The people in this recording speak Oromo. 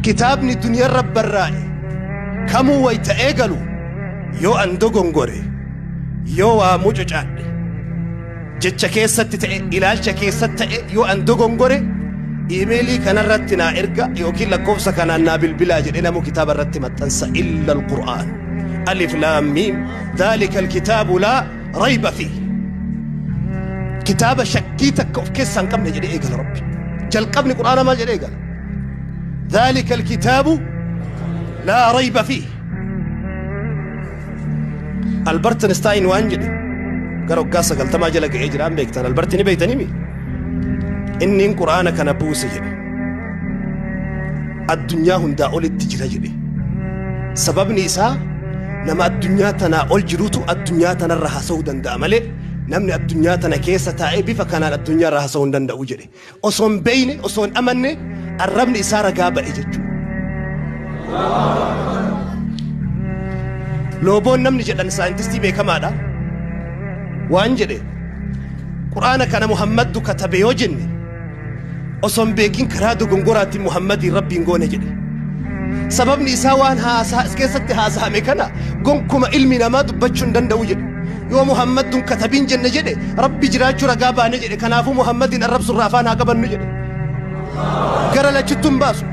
Kitaabni duniyarra barraa'e kamuu wayta eegalu yoo an dogongore, yoo waa mucucaadhe, jecha keessatti ta'e, ilaalcha keessatti ta'e, yoo an dogongore iimeelii kanarratti naa erga yookiin lakkoofsa kanaan naa bilbilaa jedhe namu kitaaba irratti maxxansa. Illa alqur'aan, alif laam miim, dhalika alkitaabu laa rayba fiih, kitaaba shakkii takka of keessaa hin qabne jedhee eegala Rabbi. Jalqabni qur'aana maal jedhee eegala? Dhalika alkitaabu laa rayba fiih. Albert Einstein waan jedhe, gara waggaa 90 jala ga'ee jiraan beektan, Albert ni beektanii inniin qur'aana kana buuse jedhe, addunyaa hundaa olitti jira jedhe. Sababni isaa nama addunyaa tanaa ol jirutu addunyaa tanarra haasa'uu danda'a malee namni addunyaa tana keessa taa'ee bifa kanaan addunyaa irra haasa'uu hin danda'u jedhe. Osoo hin beeyne, osoo hin amanne, arrabni isaa ragaa ba'e jechuudha. Looboon namni jedhan saayintistii beekamaadha. Waan jedhe, quraana kana Muhammaddu katabe yoo jenne osoo hin beekin karaa dogongoraatiin Muhammadiin Rabbiin goone jedhe. Sababni isaa waan haasaa as keessatti haasa'ame kana gonkuma ilmi namaa dubbachuu hin danda'u jedhe. Yoo Muhammadduun katabiin jenne jedhe, Rabbi jiraachuu ragaa baane jedhe. Kanaafuu Muhammadiin arrabsurraa afaan haa qabannu jedhe. Gara lachittuu hin baasu.